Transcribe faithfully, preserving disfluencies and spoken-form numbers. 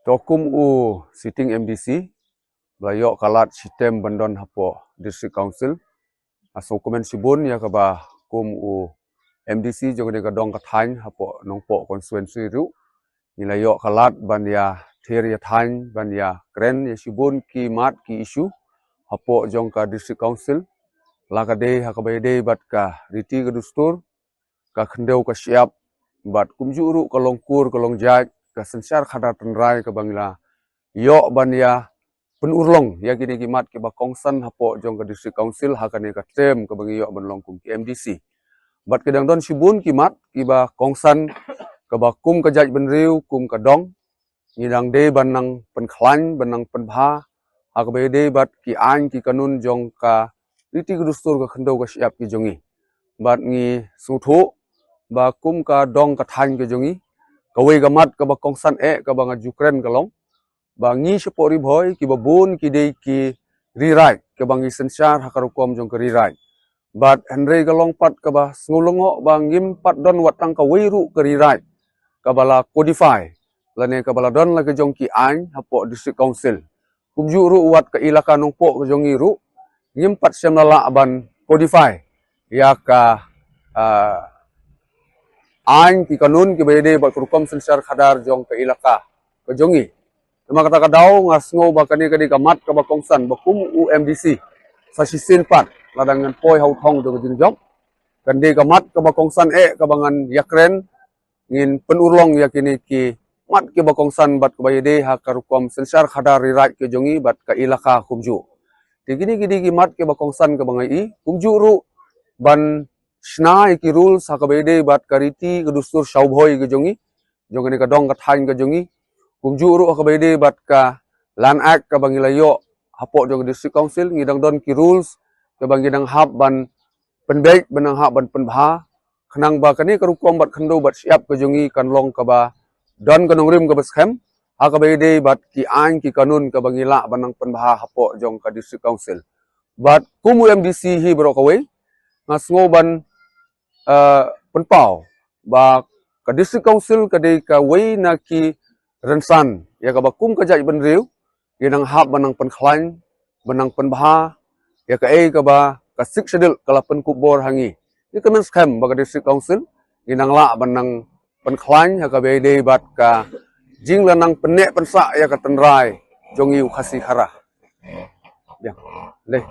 To kum u sitting M D C, ba la ïoh ka lad shitem ban don hapoh District Council. Nga sngewkmen shibun ïa kaba kum u M D C jong kane ka dong ka thaiñ hapoh Nongpoh constituency ruh, ngi la ïoh ka lad ban ïa thied ïa thaiñ, ban ïa kren ïa shibun ki mat ki issue hapoh jong ka District Council. La ka dei ha kaba ïadei bad ka riti ka dustur, ka khyndew ka shyiap, bad kumjuh ruh ka long kur ka long jait, ka synshar khadar tynrai kaba ngi la ïoh ban ïa pynurlong ïa kine ki mat kiba kongsan hapoh jong ka District Council ha kane ka term kaba ngi ïoh ban long kum ki M D C. Bad ki dang don shibun ki mat kiba kongsan, kaba kum ka jaitbynriew, kum ka dong, ngi dang dei ban nang pynkhlaiñ, ban nang pynbha ha kaba ïadei bad ki aiñ ki kanun jong ka riti ka dustur, ka khyndew ka shyiap ki jong ngi. Bad ngi sngewthuh ba kum ka dong ka thaiñ ka jong ngi, kawei ka mat kaba kongsan eh kaba nga ju kren ka long ba ngi shapoh Ri Bhoi kiba bun ki dei ki rewrite, kaba ngi synshar ha ka rukom jong ka rewrite. Bad hynrei ka long pat kaba sngewlyngngoh ba ngim pat don wat tang kawei ruh ka rewrite kaba la codify, lane kaba la don la ka jong ki aiñ hapoh District Council. Kumjuh ruh wat ka ilaka Nongpoh ka jong ngi ruh, ngim pat shym la lah ban codify ïa ka, ah, aiñ ki kanun kiba ïadei bad ka rukom synshar khadar jong ka ilaka ka jong ngi. Namar kata ka daw nga sngew ba kane ka dei ka mat kaba kongsan ba kum u M D C, sa shisien pat lada ngan poi ha u thong jong ka jingjop, kan dei ka mat kaba kongsan eh kaba ngan ïa kren, ngin pynurlong ïa kine ki mat kiba kongsan bad kaba ïadei ha ka rukom synshar khadar rewrite ka jong ngi bad ka ilaka kumjuh. Te kine ki dei ki mat kiba kongsan kaba nga i, kumjuh ruh ban shna ïa ki rules ha kaba ïadei bad ka riti ka dustur Sawbhoi ka jong ngi, jong kane ka dong ka thaiñ ka jong ngi. Kumjuh ruh ha kaba ïadei bad ka Land Act kaba ngi la ïoh hapoh jong ka District Council, ngi dang don ki rules kaba ngi dang hap ban pynbeit, ban dang hap ban pynbha, khnang ba kane ka rukom bad khyndew bad shyiap ka jong ngi kan long kaba don ka nongrim kaba skhem ha kaba ïadei bad ki aiñ ki kanun kaba ngi lah ban nang pynbha hapoh jong ka District Council. Bad kum u M D C hi baroh kawei, nga sngew ban, eh, pynpaw ba ka District Council ka dei kawei na ki rynsan ïa kaba kum ka jaitbynriew ngi nang hap ban nang pynkhlaiñ, ban nang pynbha ïa kaei kaba ka Sixth Schedule ka la pynkup bor ha ngi. Ngi kmen skhem ba ka District Council ngi nang lah ban nang pynkhlaiñ ha kaba ïadei bad ka jingla nang pynneh pynsah ïa ka tynrai jong ngi u Khasi Khara. Biang. Leh.